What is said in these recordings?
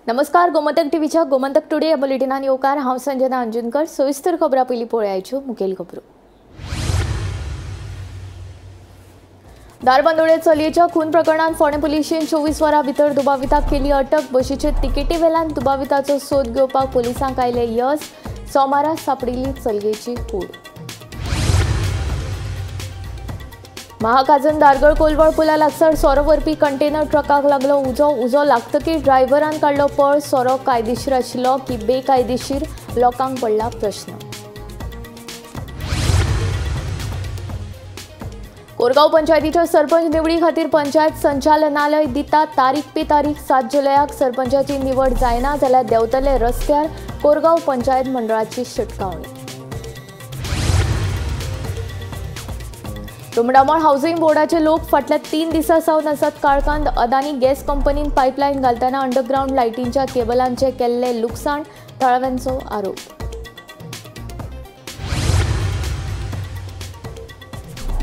नमस्कार, गोमंतक टीव्हीच्या गोमंतक टुडे या बुलेटिनान येवकार. हांव संजना अंजुनकर. सविस्तर खबरां पयलीं पळयाच्यो मुखेल खबरो. धारबांदोडे चलयेच्या खून प्रकरणात फोंडें पुलिशेन 24 वरां भितर दुबाविताक केली अटक. बशीचे तिकेटी वेल्यान दुबाविताचो सोद घेवपाक पुलिसांक आयले यस. सोमारा सापडिल्ली चलयेची कूड. महाखाजन धारगळ कोलवाळ पुला लागसार सोरो व्हरपी कंटेनर ट्रकाक लागलो उजो. उजो लागतकीर ड्रायव्हरान काडलो पळ. सोरो कायदेशीर आशिल्लो की बेकायदेशीर लोकांक पडला प्रश्न. कोरगांव पंचायतीच्या सरपंच निवडी खातीर पंचायत संचालनालय दिता तारीख पे तारीख. 7 जुलयाक सरपंचाची निवड जायना जाल्यार देंवतले रस्त्यार. कोरगांव पंचायत मंडळाची शिटकावणी. रुमडामळ हावसिंग बोर्डाचे लोक फाटल्या 3 दिसां सावन आसात काळखांत. अदानी गॅस कंपनीन पायपलायन घालतना अंडरग्रावंड लायटींच्या केबलांचे केल्ले लुकसाण, थळाव्यांचो आरोप.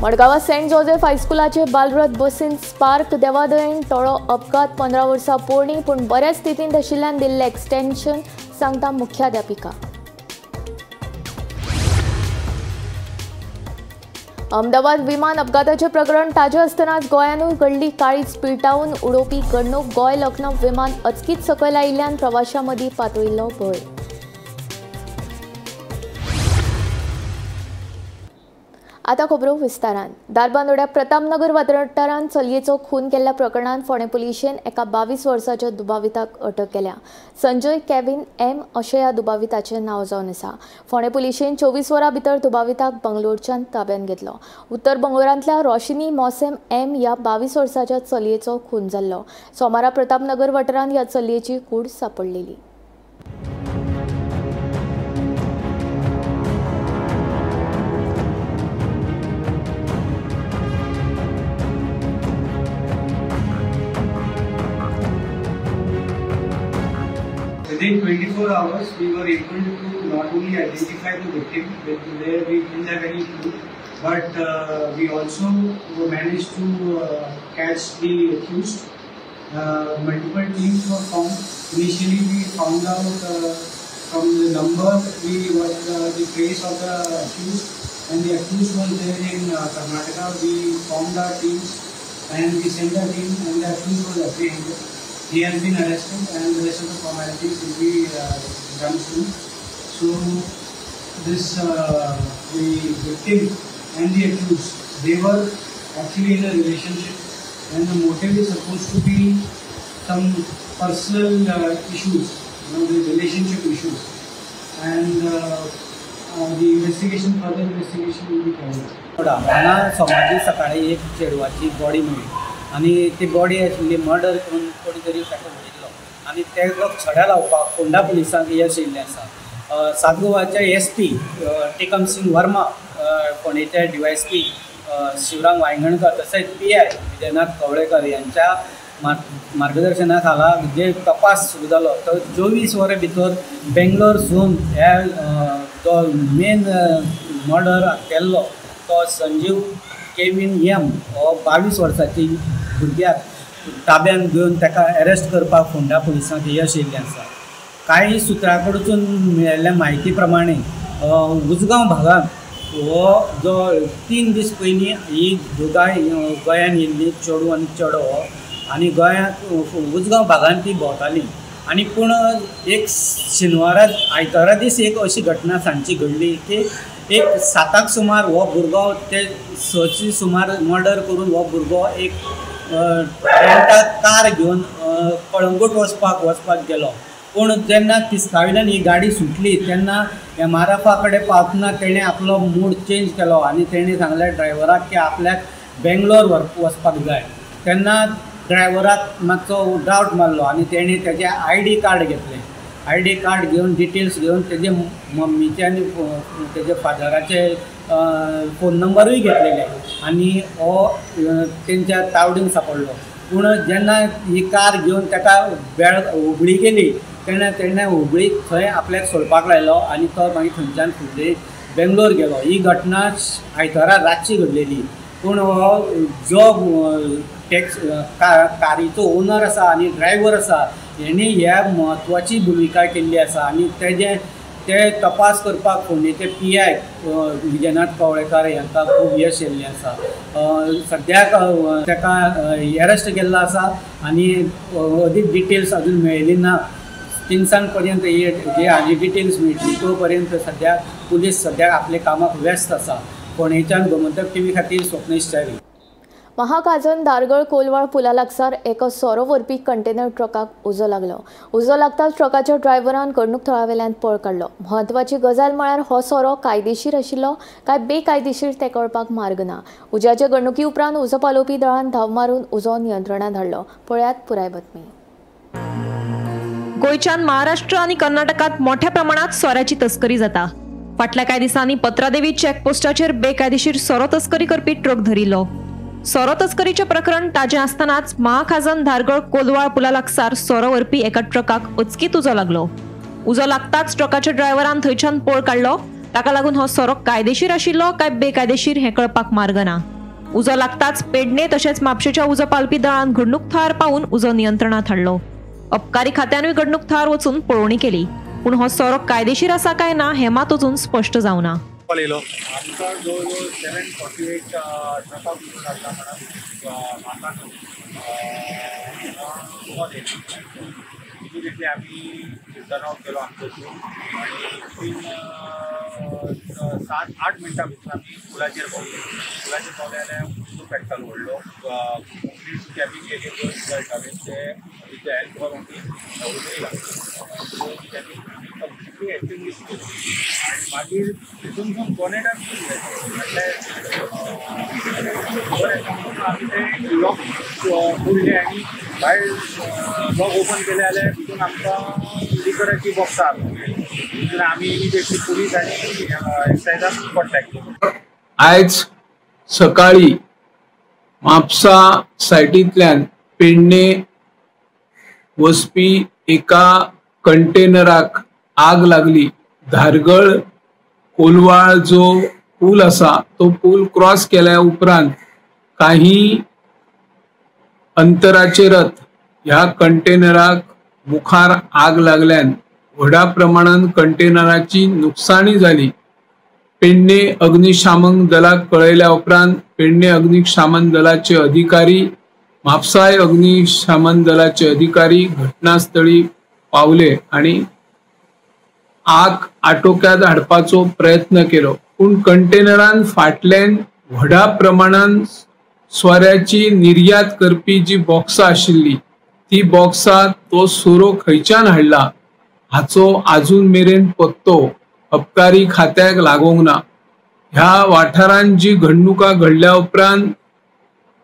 मडगांवां सेंट जोसेफ हायस्कुलाचे बालरथ बसीन स्पार्क देवादयन टोळो अपघात. 15 वर्सां पोरणी पूण बऱ्या स्थितींत आशिल्ल्यान दिल्लें एक्सटेन्शन, सांगता मुख्याध्यापिका. अहमदाबाद विमान अपघाताचें प्रकरण ताजें आसतनाच गोंयानूय घडली काळीज पिळटावन उडोवपी घडणूक. गोंय लखनौ विमान अचकीत सकयल आयिल्ल्यान प्रवाशां मदीं पातळिल्लो भंय. आतां खबरो विस्तारान. धारबांदोड्या प्रतापनगर वाठारांत चलयेचो खून केल्ल्या प्रकरणांत फोंडें पुलिशेन एका 22 वर्साच्या दुबाविताक अटक केल्या. संजय केविन एम अशें ह्या दुबाविताचें नांव जावन आसा. फोंडें पुलिशेन 24 वरां भितर दुबाविताक बंगलोरच्यान ताब्यांत घेतलो. उत्तर बंगलोरांतल्या रोशिनी मोसेम एम ह्या 22 वर्साच्या चलयेचो खून जाल्लो. सोमारा प्रतापनगर वाठारांत ह्या चलयेची कूड सापडलेली. Within 24 hours, we were able to not only identify the victim, where we didn't have any clue, but we also managed to catch the accused. Multiple teams were formed. Initially, we found out from the number we were the trace of the accused, and the accused was there in Karnataka. We formed our teams and we sent our team, and the accused was apprehended. He has been arrested and the rest of the formalities will be done soon. So this the victim and the accused, they were actually in a relationship, and the motive is supposed to be some personal issues, you know, the relationship issues, and the investigation, further investigation will be carried out. हांगा सोमारची सकाळी एक चेडवाची body मेळ्ळी आनी ती body आशिल्ली murder करून कोणी तरी ताका उडयल्लो आनी ताका छड्या लावपाक फोंडा पुलिसांक यश येयल्लें आसा. साउथ गोवाचे एस पी टिकम सिंग वर्मा, फोंडेचे D Y S P Shivram Vaingankar तसेच पी I Vijaynath Kavlekar यांच्या मार्गदर्शना खाला जे तपास सुरू जालो तो 24 वरां भितर बेंगलोरसून ह्या जो मेन मर्डर केल्लो तो संजीव केविन एम हो 22 वर्साची भुरग्याक ताब्यांत घेवन ताका अरेस्ट करपाक फोंडा पुलिसांक यश येयल्लें आसा. कांय सुत्रां कडसून मेळिल्ल्या म्हायती प्रमाणे उजगांव भागांत हो जो 3 दीस पयलीं ही दोगांय गोंयांत येयल्ली, चेडूं आनी चेडो हो, आनी गोंयांत उजगांव भागांत ती भोंवताली आनी पूण एक शेनवारा आयतारा दीस एक अशी घटना सांजची घडली की एक 7 सुमार हो भुरगो ते 6 सुमार मर्डर करून हो भुरगो एक रेंटा कार घेवन कळंगूट वचपाक गेलो. पूण जेन्ना तिस्कावयल्यान ही गाडी सुटली तेन्ना एम आर एफा कडेन पावतना तेणें आपलो मूड चेंज केलो आनी तेणें सांगलें ड्रायव्हराक की आपल्याक बेंगलोर वचपाक जाय. तेन्ना ड्रायव्हराक मातसो डावट मारलो आनी तेणें तेजें I D card घेतलें. I D card घेवन डिटेल्स घेवन तेजे मम्मीचे आनी तेजे फादराचे फोन नंबरूय घेतलेले आनी हो तेंच्या तावडीन सापडलो. पूण जेन्ना ही कार घेवन ताका वेळ हुबळी गेली तेन्ना तेणें हुबळी थंय आपल्याक सोडपाक लायलो आनी तो मागीर थंयच्यान फुडले बेंगलोर गेलो. ही घटना आयतारा रातची घडलेली. पूण हो जो टॅक्स कारीचो ओनर आसा आनी ड्रायव्हर आसा हेणी ह्या म्हत्वाची भुमिका केल्ली आसा आनी तेजे ते तपास करपाक फोंडेचे PI Vijayanath Kavlekar हांकां खूब यश येयल्लें आसा. सद्याक ताका एरेस्ट केल्लो आसा आनी अदीक डिटेल्स अजून मेळ्ळी ना. 3 पर्यंत हे जे आनी डिटेल्स मेळटली तो पर्यंत सद्याक पुलीस सद्याक आपल्या कामाक व्यस्त आसा. फोंडेच्यान गोमंतक टीव्ही खातीर स्वप्नेश च्यारी. महाखाजन धारगळ कोलवाळ पुला लागसार एका सोरो व्हरपी कंटेनर ट्रकाक उजो लागलो. उजो लागताच ट्रकाच्या ड्रायव्हरान घडणूक थळावेल्यान पळ काडलो. म्हत्वाची गजाल म्हळ्यार हो सोरो कायदेशीर आशिल्लो काय बेकायदेशीर तें कळपाक मार्ग ना. उज्याचे घडणुकी उपरांत उजो पालोवपी दळान धांव मारून उजो नियंत्रणांत हाडलो. पळयात पुराय बातमी. गोंयच्यान महाराष्ट्र आनी कर्नाटकांत मोठ्या प्रमाणात सोऱ्याची तस्करी जाता. फाटल्या कांय दिसांनी पत्रादेवी चेकपोस्टाचेर बेकायदेशीर सोरो तस्करी करपी ट्रक धरिल्लो. सोरो तस्करीचें प्रकरण ताजें आसतनाच महाखाजन धारगळ कोलवाळ पुला लागसार सोरो व्हरपी एका ट्रकाक अचकीत उजो लागलो. उजो लागताच ट्रकाच्या ड्रायव्हरान थंयच्यान पळ काडलो. ताका लागून हो सोरो कायदेशीर आशिल्लो काय बेकायदेशीर हें कळपाक मार्ग ना. उजो लागताच पेडणे तशेंच म्हापशेच्या उजो पालपी दळान घडणूक थळार पावून उजो नियंत्रणांत हाडलो. अबकारी खात्यानूय घडणूक थळार वचून पळोवणी केली, पूण हो सोरो कायदेशीर आसा काय ना हें मात अजून स्पश्ट जावना. आमकां जवळ जवळ 748 ट्रकाक उजो लागला म्हणून म्हाका कॉल येयलो. इमिडिएटली आमी टर्न आउट केलो आमचो टीम आनी 7-8 मिनटां भितर आमी पुलाचेर पावले. पुलाचेर पावले जाल्यार उजो पेट्टा व्हडलो कंप्लीट कॅबीन गेली गळटाले ते विथ the help of आमी उजोय लागलो. कॅबीन आमी कंप्लिटली एक्सटिंग्विश केलो आनी मागीर तितून बोनेटान म्हटल्यार आमी ते लॉक फोडले आनी भायर लॉक ओपन केले जाल्यार तितून आमकां लिकराची बॉक्सां तितून आमी इमिडिएटली पुलीस आनी एक्सायजाक कॉन्टॅक्ट केलो. आयज सकाळी म्हापसा सायटींतल्यान पेडणे वचपी एका कंटेनराक आग लागली. धारगळ कोलवाळ जो पूल आसा तो पूल क्रॉस केल्या उपरांत काही अंतराचेरच ह्या कंटेनराक मुखार आग लागल्यान व्हडा प्रमाणान कंटेनराची नुकसाणी जाली. पेडणे अग्निशामक दलाक कळयल्या उपरांत पेडणे अग्निशामन दलाचे अधिकारी, म्हापसाय अग्निशामन दलाचे अधिकारी घटनास्थळी पावले आणि आग आटोक्यात हाडपाचो प्रयत्न केलो. पूण कंटेनरान फाटल्यान व्हडा प्रमाणान सोऱ्याची निर्यात करपी जी बॉक्सां आशिल्ली ती बॉक्सां तो सोरो खंयच्यान हाडला हाचो आजून मेरेन पत्तो अबकारी खात्याक लागूंक ना. ह्या वाठारांत जी घडणुका घडल्या उपरांत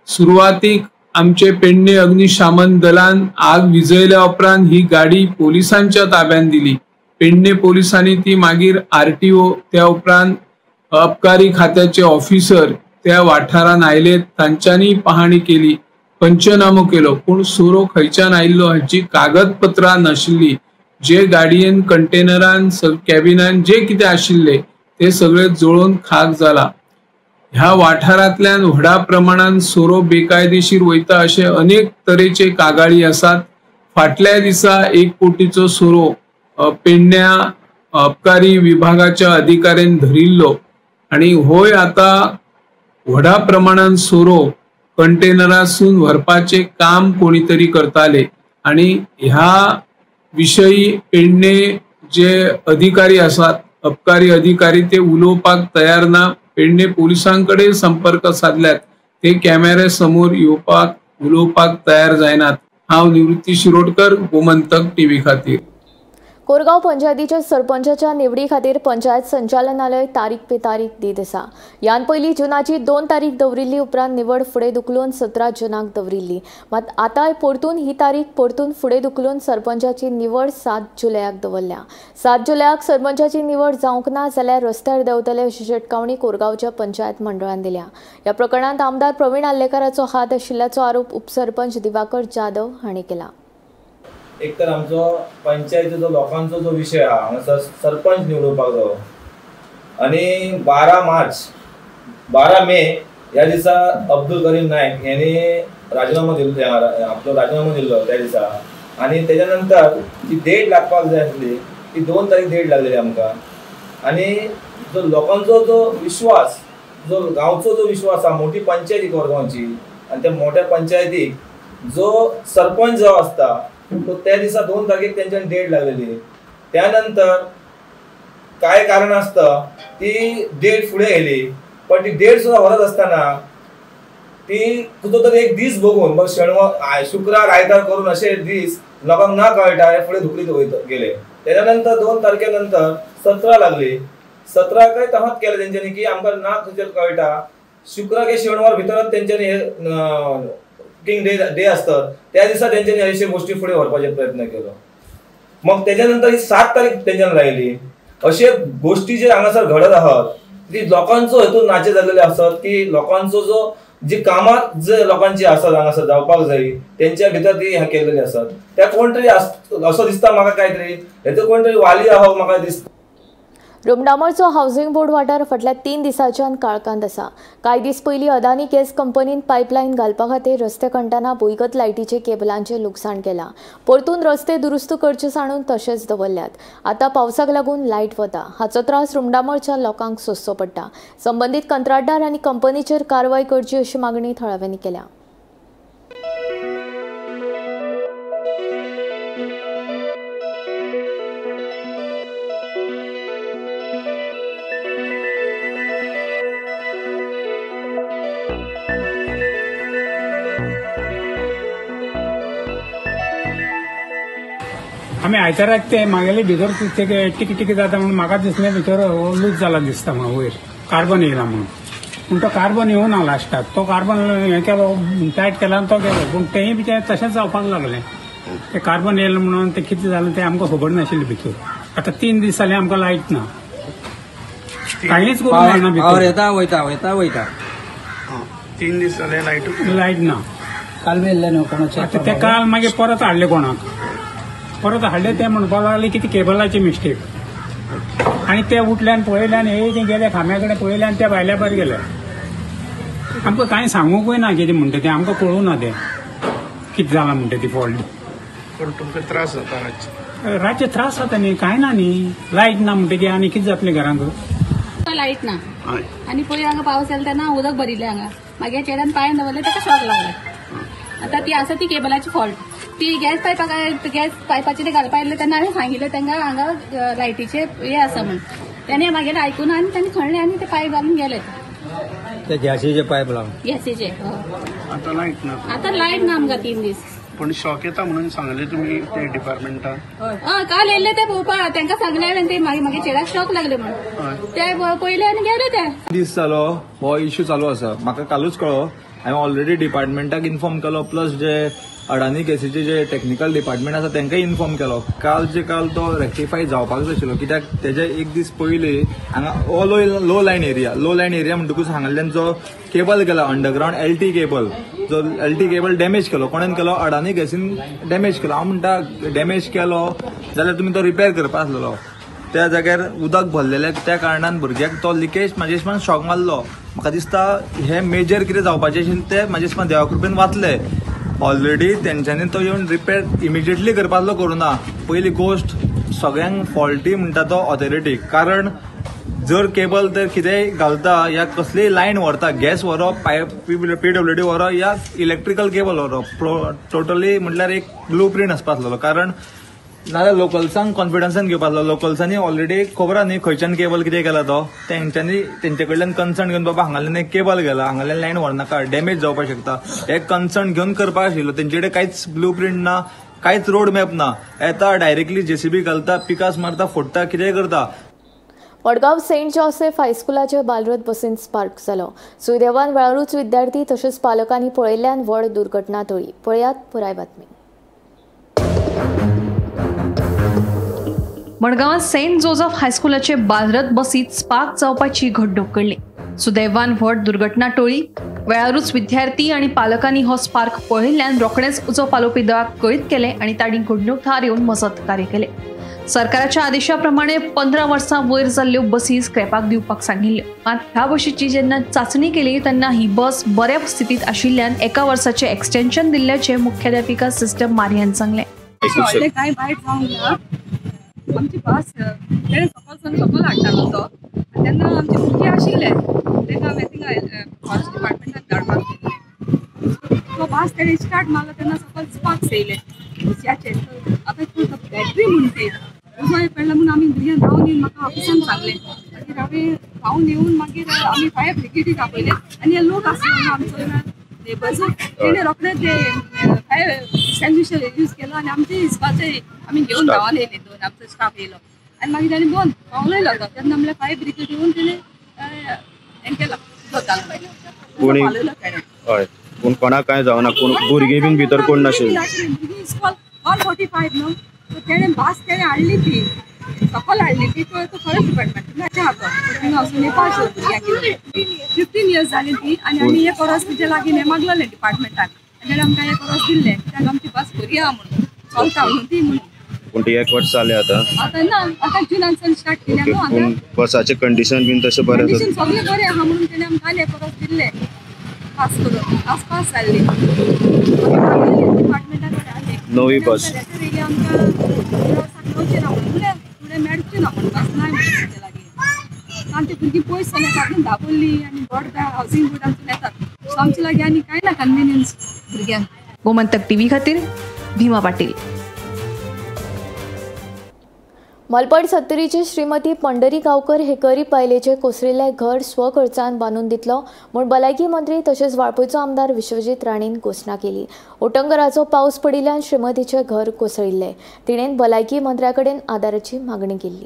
सुरवातीक आमचे पेडणे अग्निशामन दलान आग विजयल्या उपरांत ही गाडी पोलिसांच्या ताब्यात दिली. पेडणे पोलिसांनी ती मागीर RTO त्या उपरांत अबकारी खात्याचे ऑफिसर त्या वाठारांत आयले, तांच्यांनी पाहणी केली, पंचनामो केलो. पूण सोरो खंयच्यान आयिल्लो हाची कागदपत्रां नाशिल्ली. जे गाडयेन कंटेनरान कॅबिनान जे कितें आशिल्ले ते सगळे जळोवन खाक जाला. ह्या वाठारांतल्यान व्हडा प्रमाणान सोरो बेकायदेशीर वयता अशे अनेक तरेचे कागाळी आसात. फाटल्या दिसा 1 कोटीचो सोरो पेडण्या अबकारी विभागाच्या अधिकाऱ्यान धरिल्लो आनी होय आतां व्हडा प्रमाणान सोरो कंटेनरासून व्हरपाचें काम कोणी तरी करताले आनी ह्या विशयी पेडणे जे अधिकारी आसात, अबकारी अधिकारी, ते उलोवपाक तयार ना. पेडणे पोलिसां कडेन संपर्क साधल्यात, ते कॅमेरे समोर येवपाक उलोवपाक तयार जायनात. हांव निवृत्ती शिरोडकर, गोमंतक टीव्ही खातीर. कोरगांव पंचायतीच्या सरपंचाच्या निवडी खातीर पंचायत संचालनालय तारीख पे तारीख दीत आसा. ह्यान पयलीं जुनाची 2 तारीख दवरिल्ली, उपरांत निवड फुडें धुकलून 17 जुनाक दवरिल्ली. मात आतांय परतून ही तारीख परतून फुडें धुकलून सरपंचाची निवड 7 जुलयाक दवरल्या. 7 जुलयाक सरपंचाची निवड जावंक ना जाल्यार रस्त्यार देंवतले अशी शिटकावणी कोरगांवच्या पंचायत मंडळान दिल्या. ह्या प्रकरणांत आमदार प्रवीण आर्लेकाराचो हात आशिल्ल्याचो आरोप उपसरपंच दिवाकर जाधव हांणी केला. एक तर आमचो पंचायतीचो लोकांचो जो विशय आहा हांगासर सरपंच निवडुपाक जावो आनी 12 मे ह्या दिसा अब्दुल करीम नायक यांनी राजीनामो दिल्लो, आपलो राजीनामो दिल्लो त्या दिसा. आनी तेच्या नंतर जी डेट लागपाक जाय आसली ती 2 तारीख डेट लागलेली आमकां. आनी जो लोकांचो जो विश्वास, जो गांवचो जो विश्वास आसा, मोठी पंचायती कोरगांवची आनी त्या मोठ्या पंचायतीक जो सरपंच जो आसता तो त्या दिसा 2 तारखेक तेंच्यान डेट लागलेली. त्या नंतर काय कारण आसता ती डेट फुडें येयली, पण ती डेट सुद्दां व्हरत आसतना ती कुठं तरी एक दीस बघून मग शनिवार शुक्रार आयतार करून असे दीस लोकांक ना कळटा हे फुडें धुकलीत वयत गेले. तेच्या नंतर 2 तारखे नंतर 17 लागली. 17 काय तहत केले तेंच्यांनी की आमकां ना खंयचेर कळटा, शुक्रार के शनिवार भितरच तेंच्यांनी हे किंग डे डे आसतात त्या दिसा तेंच्यांनी अशे गोष्टी फुडें व्हरपाचे प्रयत्न केलो. मग तेच्या नंतर ही 7 तारीख तेंच्यांनी लायली. अशे गोष्टी जे हांगासर घडत आहात ती लोकांचो हेतून नाचे जाल्लेले आसत की लोकांचो जो जी कामां जे लोकांची आसत हांगासर जावपाक जाय तेंच्या भितर ती हें केल्लेली आसत. त्या कोण तरी असो दिसता म्हाका काय तरी हेतून कोण तरी वाली आहा म्हाका दिसता. रुमडामळचो हावसिंग बोर्ड वाठार फाटल्या 3 दिसांच्यान काळखांत आसा. कांय दीस पयलीं अदानी गॅस कंपनीन पायपलायन घालपा खातीर रस्ते खणटना भुंयगत लायटीचे केबलांचें लुकसाण केलां. परतून रस्ते दुरुस्त करचे सांडून तशेंच दवरल्यात. आतां पावसाक लागून लायट वता, हाचो त्रास रुमडामळच्या लोकांक सोंसचो पडटा. संबंदीत कंत्राटदार आनी कंपनीचेर कारवाय करची अशी मागणी थळाव्यांनी केल्या. आमी आयताराक ते मागेले भितर ते टिकी टिकी जाता म्हणून म्हाका दिसलें भितर लूज जाला दिसता म्हणून वयर कार्बन येयला म्हणून. पूण तो कार्बन येवना लास्टाक, तो कार्बन हें केलो टायट केला आनी तो गेलो, पूण तेंय बी तशेंच जावपाक लागलें. ते कार्बन येयलें म्हणून तें कितें जालें तें आमकां खबर नाशिल्लें भितर. आतां 3 दीस जाले आमकां लायट ना, कांयच करूंक मेळना भितर. येता वयता वयता वयता 3 दीस जाले लायट ना. काल बी येयल्लें न्हू कोणाचें. आतां ते काल मागीर परत हाडले कोणाक, परत हाडले ते म्हणपाक लागले की ती केबलाची मिस्टेक. आनी ते उठल्यान पळयल्यान हे ते गेले खांब्या कडेन पळयल्यान त्या भायल्या भायर गेले. आमकां कांय सांगूंकूय ना कितें म्हणटा तें, आमकां कळूं ना तें कितें जालां म्हणटा ती फॉल्ट. पूण तुमकां त्रास जाता रातचे? रातचे त्रास जाता न्ही, कांय ना न्ही, लायट ना म्हणटकीर आनी कितें जातलें घरांत? लायट ना आनी पयर हांगा पावस येयला तेन्ना उदक भरिल्लें हांगा, मागीर चेड्यान पांय दवरले ताका शॉक लागले. आतां ती आसा ती केबलाची फॉल्ट. ती गॅस पायपाक गॅस पायपाचे ते घालपा आयिल्ले तेन्ना हांवें सांगिल्लें तांकां हांगा लायटीचे हे आसा म्हूण, तेणें मागीर आयकून आनी तांणी खणलें आनी ते पायप घालून गेले. ते गॅसीचे पायप लावन गॅसीचे. आतां लायट ना, आतां लायट ना आमकां 3 दीस. पूण शॉक येता म्हणून सांगलें तुमी ते डिपार्टमेंटान? हय, काल येयल्ले ते पळोवपाक, तांकां सांगलें हांवें ते मागीर मागीर चेड्याक शॉक लागले म्हणून ते पळयले आनी गेले ते. दीस जालो हो इश्यू चालू आसा, म्हाका कालूच कळ्ळो. हांवें ऑलरेडी डिपार्टमेंटाक इन्फॉर्म केलो, प्लस जे अडानी गॅसीचे जे टेक्निकल डिपार्टमेंट आसा तांकांय इन्फॉर्म केलो. काल जे काल तो रेक्टिफाय जावपाक जाय आशिल्लो, कित्याक तेजे एक दीस पयलीं हांगा हो low line area, low line area म्हणटकूच हांगाल्यान जो केबल गेला अंडरग्रावंड एल टी केबल, जो एल टी केबल डॅमेज केलो. कोणेन केलो? अडानी गॅसीन डॅमेज केलो. हांव म्हणटा डॅमेज केलो जाल्यार तुमी तो रिपेर करपा आसलेलो. त्या जाग्यार उदक भरलेलें, त्या कारणान भुरग्याक तो लिकेज म्हाजे हिशोबान शॉक मारलो. म्हाका दिसता हे मेजर कितें जावपाचें आशिल्लें तें म्हाजे हिशोबान देवा कृपेन वाचलें. ऑलरेडी तेंच्यांनी तो येवन रिपेर इमिजिएटली करपाचो करूं ना. पयली गोश्ट सगळ्यांक फॉल्टी म्हणटा तो ऑथॉरिटी, कारण जर केबल तर कितेंय घालता या कसलीय लायन व्हरता, गॅस व्हरप, पायप PWD व्हरप या इलेक्ट्रिकल केबल व्हरप, टोटली म्हटल्यार एक ब्लू प्रिंट आसपा आसलेलो. कारण नाजाल्यार लोकल्सांक कॉन्फिडन्सान घेवपा आसलो. लोकल्सांनी ऑलरेडी खबर आहा न्ही खंयच्यान केबल कितें केला तो, तेंच्यांनी तेंचे कडल्यान कन्सर्न घेवन बाबा हांगाल्यान एक केबल गेला, हांगाल्यान लायन व्हरनाका, डॅमेज जावपाक शकता, हे कन्सर्न घेवन करपाक आशिल्लो. तेंचे कडेन कांयच ब्लू प्रिंट ना, कांयच रोड मॅप ना. येता डायरेक्टली जेसीबी घालता, पिकास मारता, फोडटा, कितेंय करता. मडगांव सेंट जोसेफ हायस्कुलाचे बालरथ बसीन स्पार्क जालो. सुदैवान वेळारूच विद्यार्थी तशेंच पालकांनी पळयल्ल्यान व्हड दुर्घटना टळ्ळी. पळयात पुराय बातमी. मडगांवांत सेंट जोसेफ हायस्कुलाचे बालरथ बसीत स्पार्क जावपाची घडणूक घडली. सुदैवान व्हड दुर्घटना टळ्ळी. वेळारूच विद्यार्थी आनी पालकांनी हो स्पार्क पळयल्ल्यान रोखडेंच उजो पालोवपी दळाक कळीत केलें आनी तांणी घडणूक थळार येवन मजत कार्य केलें. सरकाराच्या आदेशा प्रमाणे 15 वर्सां वयर जाल्ल्यो बसी स्क्रॅपाक दिवपाक सांगिल्ल्यो. मात ह्या बशीची जेन्ना चांचणी केली तेन्ना ही बस बऱ्या स्थितींत आशिल्ल्यान 1 वर्साचें एक्सटेन्शन दिल्ल्याचें मुख्याध्यापिका सिस्टर मारियान सांगलें. आयकूंक शकता. कांय वायट जावंक ना. आमची बस तेणें सकल सकल हाडटालो तो, तेन्ना आमचे भुरगीं आशिल्ले तेका हांवें थिंगा फॉरेस्ट डिपार्टमेंटान धाडपाक गेल्ले. तो बस तेणें स्टार्ट मारलो तेन्ना सकल स्पार्क्स येयले दुसऱ्याचे. आतां बॅटरी म्हूण ती उजो पडला म्हणून आमी भुरग्यांक धांवन येवन म्हाका ऑफिसान सांगलें. मागीर हांवें धांवन येवन मागीर आमी फायर ब्रिगेडीक आपयले आनी हे लोक आसले आमचो नेबर्स, तेणें रोखडे ते फायर एक्सटिंग्विशर यूज केलो आनी आमचे हिसपाचे आमी घेवन धांवन येयले. दोन आमचो स्टाफ येयलो आनी मागीर ताणें बंद पावलयलो तो. तेन्ना म्हणल्यार फायर ब्रिगेड येवन तेणें हें केलो, पावलयलो तेणें. हय, पूण कोणाक कांय जावना, कोण भुरगीं बीन भितर कोण नाशिल्लीं. भुरगीं इस्कॉल 145 न्हू, सो तेणें बस तेणें हाडली ती सकल हाडली ती. तो फॉरेस्ट डिपार्टमेंट थिंगा वचून येवपाचो भुरग्यांक. 15 इयर्स जाली ती आनी आमी एक वरस तिचे लागीं हें मागलेलें डिपार्टमेंटान आनी तेणें आमकां एक वरस दिल्लें कित्याक आमची बस बरी आहा म्हणून चलता म्हणून ती म्हणून. पूण ती एक वर्स जालें आतां. आतां ना, आतां जुनान स्टार्ट केल्या न्हू. आतां बसाचें कंडिशन बीन तशें बरें आसा, कंडिशन सगळें बरें आहा म्हणून तेणें आमकां आनी एक वरस दिल्लें पास करून. आज पास जाल्ली डिपार्टमेंटा कडेन आसली नवी बस. आमकां मेळचें ना म्हणून फुडें मेळचें ना म्हणून बस ना म्हणून तेचे लागीं. आमची भुरगीं पयस जाल्यार येतात न्हू, दाबोली आनी बोर्ड हावजींग बोर्डांतून येतात. सो आमचे लागीं आनी कांय ना कन्विनियन्स भुरग्यांक. गोमंतक टीव्ही खातीर भीमा पाटील. मलपड सत्तरीचे श्रीमती पंढरी गांवकर हे गरीब बायलेचे कोसळिल्लें घर स्वखर्चान बांदून दितलो म्हूण भलायकी मंत्री तशेंच वाळपयचो आमदार विश्वजीत राणेन घोशणा केली. उटंगराचो पावस पडिल्ल्यान श्रीमतीचें घर कोसळिल्लें. तिणें भलायकी मंत्र्या कडेन आदाराची मागणी केल्ली.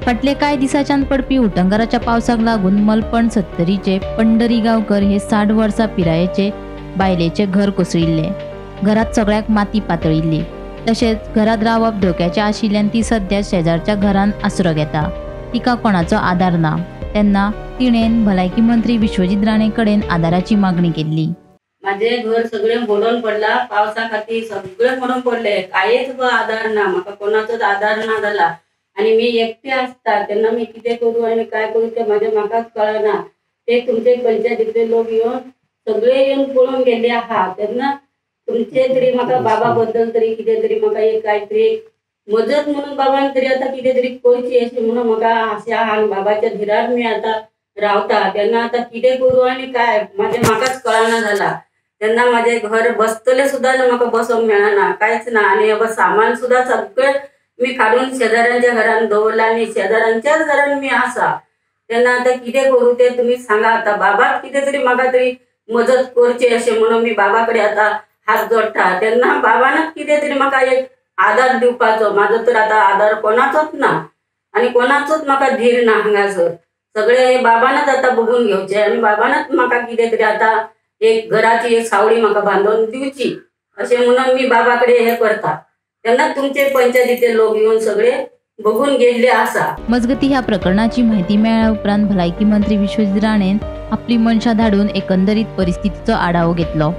फाटले कांय दिसांच्यान पडपी उटंगाराच्या पावसाक लागून मलपण सत्तरीचे पंढरी गांवकर हे 60 वर्सां पिरायेचे बायलेचे घर कोसळिल्ले. घरात सगळ्याक माती पातळिल्ली. तशेंच घरात रावप धोक्याचें आशिल्ल्यान ती सद्या शेजारच्या घरान आसरो घेता. तिका कोणाचो आदार ना. तेन्ना तिणेन भलायकी मंत्री विश्वजीत राणे कडेन आदाराची मागणी केल्ली. माझे घर सगळे मोडून पडला पावसा खातीर, सगळे मोडून पडले. कांयच आदार ना म्हाका, कोणाचोच आदार ना जाला. आनी मी एकटे आसता तेन्ना मी कितें करूं आनी काय करूं तें म्हाजें म्हाकाच कळना. ते तुमचे पंचायतींतले लोक येवन सगळे येवन पळोवन गेल्ले आहा. तेन्ना तुमचे तरी म्हाका बाबा बद्दल तरी कितें तरी म्हाका एक काय तरी एक मजत म्हणून बाबान तरी आतां कितें तरी करची अशें म्हणून म्हाका आशा आहा. आनी बाबाच्या धिरार मी आतां रावता. तेन्ना आतां कितें करूं आनी काय म्हाजें म्हाकाच कळना जाला. तेन्ना म्हाजें घर बसतलें सुद्दां म्हाका बसोंक मेळना, कांयच ना. आनी सामान सुद्दां सगळें मी काडून शेजाऱ्यांच्या घरान दवरला आनी शेजाऱ्यांच्याच घरान मी आसा. तेन्ना आतां कितें करूं तें तुमी सांगा. आतां बाबाक कितें तरी म्हाका तरी मजत करची अशें म्हणून मी बाबा कडेन आतां हात जोडटा. तेन्ना बाबानच कितें तरी म्हाका एक आदार दिवपाचो. म्हाजो तर आतां आदार कोणाचोच ना आनी कोणाचोच म्हाका धीर ना हांगासर. सगळे हे बाबानच आतां बघून घेवचे आनी बाबानच म्हाका कितें तरी आतां एक घराची एक सावळी म्हाका बांदून दिवची अशें म्हणून मी बाबा कडेन हें करता. तेन्ना तुमचे पंचायतीचे लोक येवन सगळे बघून गेल्ले आसा. मजगती ह्या प्रकरणाची माहिती मेळ्ळ्या उपरांत भलायकी मंत्री विश्वजीत राणेन आपली मनशां धाडून एकंदरीत परिस्थितीचो आढावो घेतलो.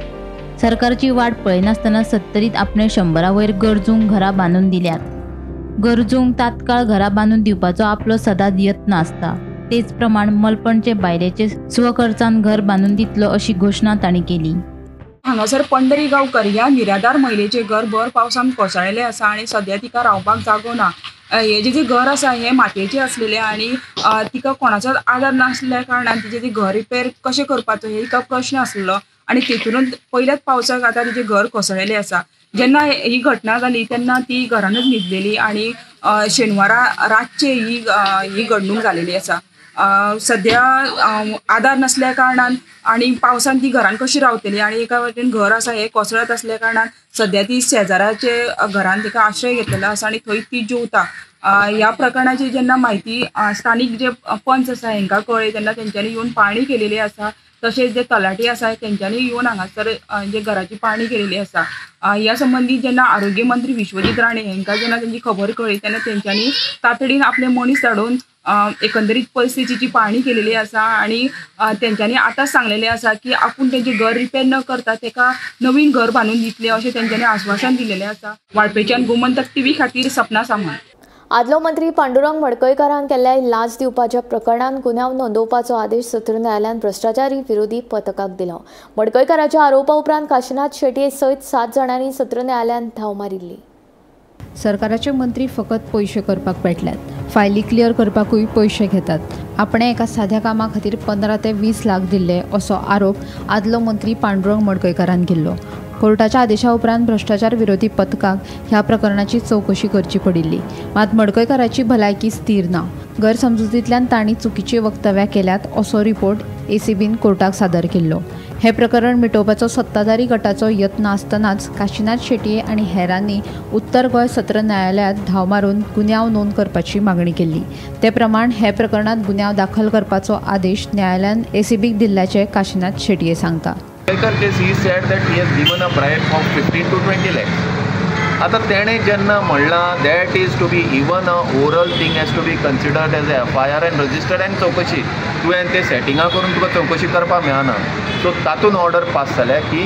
सरकारची वाट पळयनासतना सत्तरीत आपणे 100 वयर गरजूंक घरां बांदून दिल्यात. गरजूंक तात्काळ घरां बांदून दिवपाचो आपलो सदांच यत्न आसता. तेच प्रमाण मलपणचे बायलेचे स्वखर्चान घर बांदून दितलो अशी घोशणा तांणी केली. हांगासर पंढरी गांवकर ह्या निराधार महिलेचें घर भर पावसान कोसळिल्लें आसा आनी सद्या तिका रावपाक जागो ना. हें जें घर आसा हें मातयेचें आसलेलें आनी तिका कोणाचोच आदार नासल्या कारणान तिचें तें घर रिपेर कशें करपाचो हे तिका प्रश्न आसलेलो आनी तेतूनच पयल्याच पावसाक आतां तिचें घर कोसळिल्लें आसा. जेन्ना ही घटना जाली तेन्ना ती घरानच न्हिदलेली आनी शेनवारा रातचे ही घडणूक जालेली आसा. सद्या आदार नासल्या कारणान आनी पावसान ती घरान कशी रावतली आनी एका वाटेन घर आसा हें कोसळत आसल्या कारणान सद्या ती शेजाराचे घरान तिका आश्रय घेतलेलो आसा आनी थंय ती जेवता. ह्या प्रकरणाची जेन्ना म्हायती स्थानीक जे पंच आसा हेंकां कळ्ळी तेन्ना तेंच्यांनी येवन पाळणी केलेली आसा. तशेंच जे तलाठी आसा तेंच्यांनी येवन हांगासर जे घराची पाळणी केलेली आसा. ह्या संबंदी जेन्ना आरोग्य मंत्री विश्वजीत राणे हेंकां जेन्ना तेंची खबर कळ्ळी तेन्ना तेंच्यांनी तातडीन आपले मनीस धाडून एकंदरीत परिस्थितीची पाळणी केलेली आसा आनी तेंच्यांनी आतांच सांगलेलें आसा की आपूण तेंचें घर रिपेर न करता तेका नवीन घर बांदून दितले अशें तेंच्यांनी आश्वासन दिलेलें आसा. वाळपेच्यान गोमंतक टीव्ही खातीर सपना सामंत. आदलो मंत्री पांडुरंग मडकयकारान केल्ल्या लांच दिवपाच्या प्रकरणांत गुन्यांव नोंदोवपाचो आदेश सत्र न्यायालयान भ्रश्टाचारी विरोधी पथकाक दिलो. मडकयकाराच्या आरोपा उपरांत काशिनाथ शेटये सयत 7 जाणांनी सत्र न्यायालयांत धांव मारिल्ली. सरकाराचे मंत्री फकत पयशे करपाक पेटल्यात, फायली क्लियर करपाकूय पयशे घेतात. आपणे एका साध्या कामा खातीर 15 ते 20 लाख दिल्ले असो आरोप आदलो मंत्री पांडुरंग मडकयकारान केल्लो. कोर्टाच्या आदेशा उपरांत भ्रश्टाचार विरोधी पथकाक ह्या प्रकरणाची चवकशी करची पडिल्ली. मात मडकयकाराची भलायकी स्थिर ना, गैरसमजुतींतल्यान तांणी चुकीची वक्तव्यां केल्यात असो रिपोर्ट एसीबीन कोर्टाक सादर केल्लो. हे प्रकरण मिटोवपाचो सत्ताधारी गटाचो यत्न आसतनाच काशिनाथ शेटये आनी हेरांनी उत्तर गोंय सत्र न्यायालयांत धांव मारून गुन्यांव नोंद करपाची मागणी केल्ली. ते प्रमाण हे प्रकरणांत गुन्यांव दाखल करपाचो आदेश न्यायालयान एसीबीक दिल्ल्याचें काशिनाथ शेटये सांगता. Case he said that he has given a bribe of 15 to 20 lakhs. आतां तेणें जेन्ना म्हणलां that is to be even a oral thing has to be considered as a FIR and registered and चवकशी. तुवें ते सेटिंगां करून तुका चवकशी करपाक मेळना. सो तातूंत ऑर्डर पास जाल्या की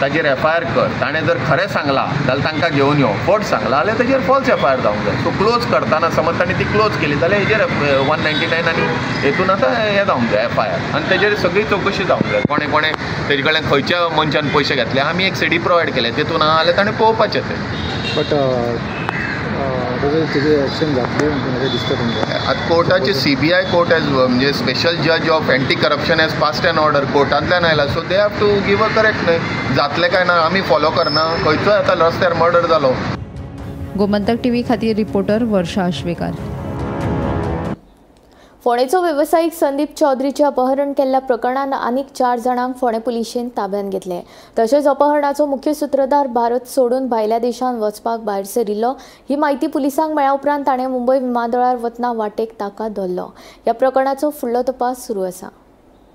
ताजेर एफआयआर कर. ताणें जर खरें सांगलां जाल्यार तांकां घेवन यो, फट सांगलां जाल्यार ताजेर फॉल्स एफआयआर जावंक जाय. सो क्लोज करतना समज ताणें ती क्लोज केली जाल्यार हेजेर 199 आनी हेतून आतां हें जावंक जाय एफआयआर आनी तेजेर सगळी चवकशी जावंक जाय. कोणें कोणें तेजे कडल्यान खंयच्या मनशान पयशे घेतले, आमी एक सीडी प्रोवायड केले तेतून आहा जाल्यार ताणें पळोवपाचें तें. बट एक्शन जातली दिसता तुमकां? आतां कोर्टाचे सीबीआय कोर्ट एज म्हणजे स्पेशल जज of anti corruption has passed an order, कोर्टांतल्यान आयला. So they have to give a correct. न्हय जातलें काय ना आमी फॉलो करना. खंयचोय आतां रस्त्यार मर्डर जालो. गोमंतक टीव्ही खातीर रिपोर्टर वर्षा आश्वेकार. फोंडेचो वेवसायीक संदीप चौधरीचे अपहरण केल्ल्या प्रकरणांत आनीक 4 जाणांक फोंडें पुलिशेन ताब्यांत घेतले. तशेंच अपहरणाचो मुख्य सूत्रधार भारत सोडून भायल्या देशांत वचपाक भायर सरिल्लो ही म्हायती पुलिसांक मेळ्ळ्या उपरांत ताणें मुंबय विमानतळार वतना वाटेक ताका धरलो. ह्या प्रकरणाचो फुडलो तपास सुरू आसा.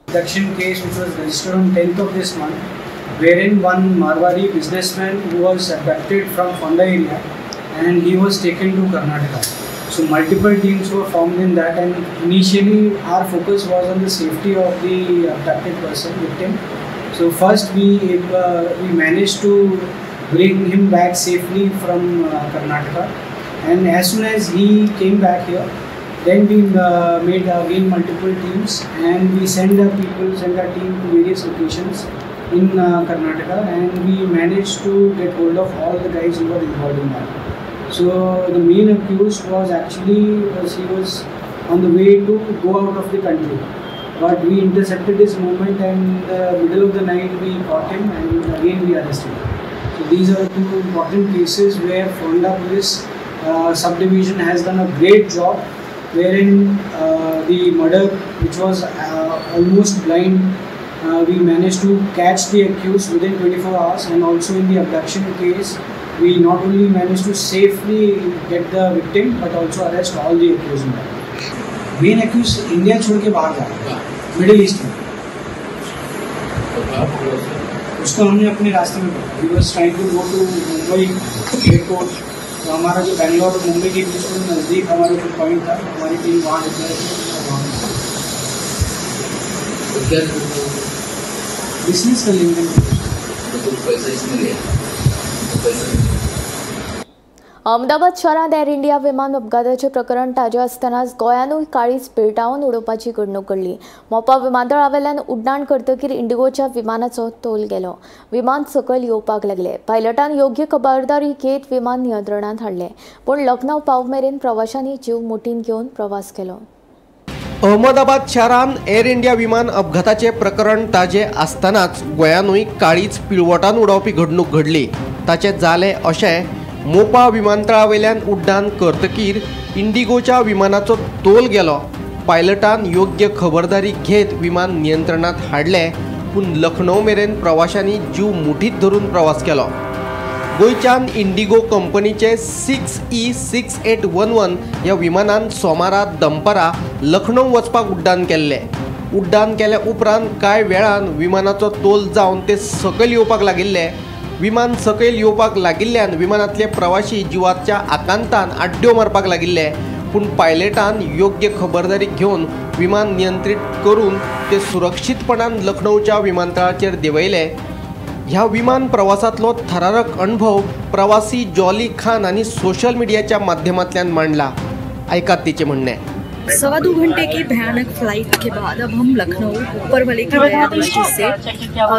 Abduction case which was registered on 10th of this month, wherein one Marwari businessman who was abducted from Fonda area and he was taken to Karnataka. So multiple teams were formed in that, and initially our focus was on the safety of the abducted person, victim. So first we managed to bring him back safely from Karnataka, and as soon as he came back here, then we made again multiple teams and we send our people, send our team to various locations in Karnataka, and we managed to get hold of all the guys who were involved in that. So the main accused was actually he was on the way to go out of the country, but we intercepted his movement and in the middle of the night we caught him and again we arrested him. So these are two important cases where Fonda Police subdivision has done a great job, wherein the murder which was almost blind, we managed to catch the accused within 24 hours, and also in the abduction case we not only managed to safely get the victim but also arrest all the accused in that. Main accused India छोड़ K बाहर जा रहा है, middle east में. उसको हमने अपने रास्ते में पकड़ा. He was trying to go to Mumbai airport. तो हमारा जो बेंगलोर और मुंबई के बीच में नज़दीक हमारा जो पॉइंट था, हमारी टीम वहाँ डिप्लॉय थी. बिजनेस का लेन then. Ahmedabad शहरांत एअर इंडिया विमान अपघाताचें प्रकरण ताजें आसतनाच गोंयानूय काळीज पेलटावन उडोवपाची घडणूक घडली. मोपा विमानतळावेल्यान उड्डाण करतकीर इंडिगोच्या विमानाचो तोल गेलो. विमान सकयल येवपाक लागलें. पायलटान योग्य खबरदारी घेत विमान नियंत्रणांत हाडलें, पूण लखनौ पावमेरेन प्रवाशांनी जीव मुठींत घेवन प्रवास केलो. अहमदाबाद शारांत एअर इंडिया विमान अपघाताचें प्रकरण ताजें आसतनाच गोंयानूय काळीज पिळवटान उडोवपी घडणूक घडली. ताचें जालें अशें, मोपा विमानतळावेल्यान उड्डाण करतकीर इंडिगोच्या विमानाचो तोल गेलो. पायलटान योग्य खबरदारी घेत विमान नियंत्रणांत हाडलें, पूण लखनौ मेरेन प्रवाशांनी जीव मुठींत धरून प्रवास केलो. गोंयच्यान इंडिगो कंपनीचे 6E6811 ह्या विमानान सोमारा दनपारा लखनौ वचपाक उड्डाण केल्लें. उड्डाण केल्या उपरांत कांय वेळान विमानाचो तोल जावन ते सकयल येवपाक लागिल्ले. विमान सकयल येवपाक लागिल्ल्यान विमानांतले प्रवाशी जिवाच्या आकांतान आड्ड्यो मारपाक लागिल्ले, पूण पायलटान योग्य खबरदारी घेवन विमान नियंत्रीत करून ते सुरक्षीतपणान लखनौच्या विमानतळाचेर देंवयलें. ह्या विमान प्रवासांतलो थरारक अणभव प्रवासी जॉली खान आनी सोशल मिडियाच्या माध्यमांतल्यान मांडला. आयकात तिचें म्हणणें. 2.25 घंटे की भयानक फ्लाइट के बाद अब हम लखनऊ ऊपर वाले की दृष्टि से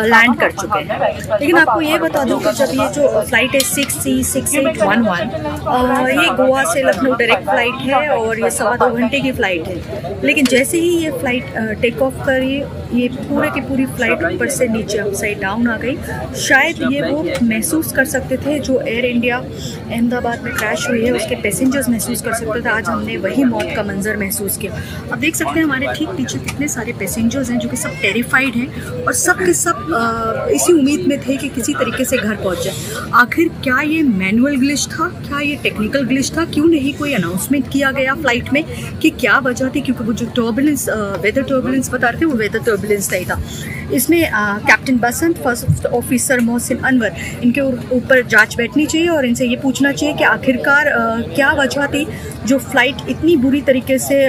लैंड कर चुके हैं। लेकिन आपको ये बता दूं कि जब ये जो फ्लाइट है 6C6811 ये गोवा से लखनऊ डायरेक्ट फ्लाइट है और ये 2.25 घंटे की फ्लाइट है। लेकिन जैसे ही ये फ्लाइट टेक ऑफ करी, ये पूरे की पूरी फ्लाइट ऊपर से नीचे अपसाइड डाउन आ गई। शायद ये वो महसूस कर सकते थे जो एयर इंडिया अहमदाबाद में क्रैश हुई है, उसके पैसेंजर्स महसूस कर सकते थे। आज हमने वही मौत का मंजर महसूस किया। अब देख सकते हैं हमारे ठीक पीछे कितने सारे पैसेंजर्स हैं जो कि सब टेरिफाइड हैं और सब के सब इसी उम्मीद में थे कि किसी तरीके से घर पहुंच जाए। आखिर क्या ये मैनुअल ग्लिच था, क्या ये टेक्निकल ग्लिच था? क्यों नहीं कोई अनाउंसमेंट किया गया फ्लाइट में कि क्या वजह थी? क्योंकि वो जो टर्बुलेंस, वेदर टर्बुलेंस बता रहे थे, वो वेदर टर्बुलेंस नहीं था। इसमें captain Basant, first officer Mohsin Anwar, इनके ऊपर जांच बैठनी चाहिए और इनसे ये पूछना चाहिए कि आखिरकार क्या वजह थी जो फ्लाइट इतनी बुरी तरीके से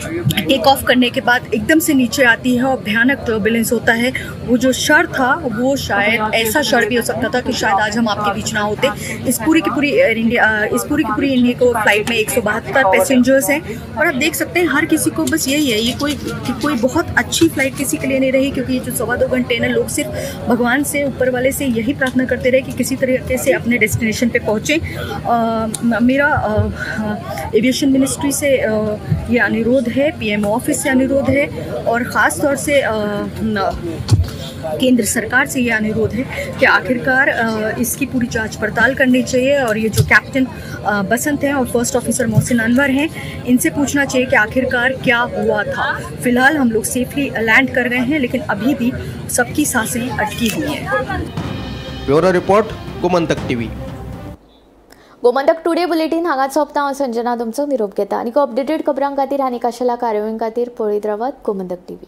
टेक ऑफ करने के बाद एकदम से नीचे आती है और भयानक टर्बुलेंस होता है। वो जो शर था वो शायद ऐसा शर भी हो सकता था कि शायद आज हम आपके बीच ना होते। इस पूरी की पूरी एयर इंडिया, इस पूरी की पूरी इंडिया को फ्लाइट में 172 पैसेंजर्स हैं और आप देख सकते हैं हर किसी को बस यही है, ये कोई बहुत अच्छी फ़्लाइट किसी के लिए नहीं रही। क्योंकि ये जो 2.25 घंटे ना, लोग सिर्फ भगवान से, ऊपर वाले से यही प्रार्थना करते रहे कि किसी तरीके से अपने डेस्टिनेशन पर पहुँचें। मेरा एविएशन मिनिस्ट्री से ये अनुरोध है, पीएमओ ऑफिस से अनुरोध है और ख़ास तौर से केंद्र सरकार से ये अनुरोध है कि आखिरकार इसकी पूरी जांच पड़ताल करनी चाहिए और ये जो कैप्टन बसंत हैं और फर्स्ट ऑफिसर मोहसिन अनवर हैं, इनसे पूछना चाहिए कि आखिरकार क्या हुआ था। फ़िलहाल हम लोग सेफली लैंड कर गए हैं, लेकिन अभी भी सबकी सांसें अटकी हुई हैं। Bureau report, Gomantak TV. Gomantak today bulletin हांगा सोंपता. हांव संजना तुमचो निरोप घेता आनी अपडेटेड खबरां खातीर आनी खाशेल्या कार्यावळीं खातीर पळयत रावात गोमंतक टीव्ही.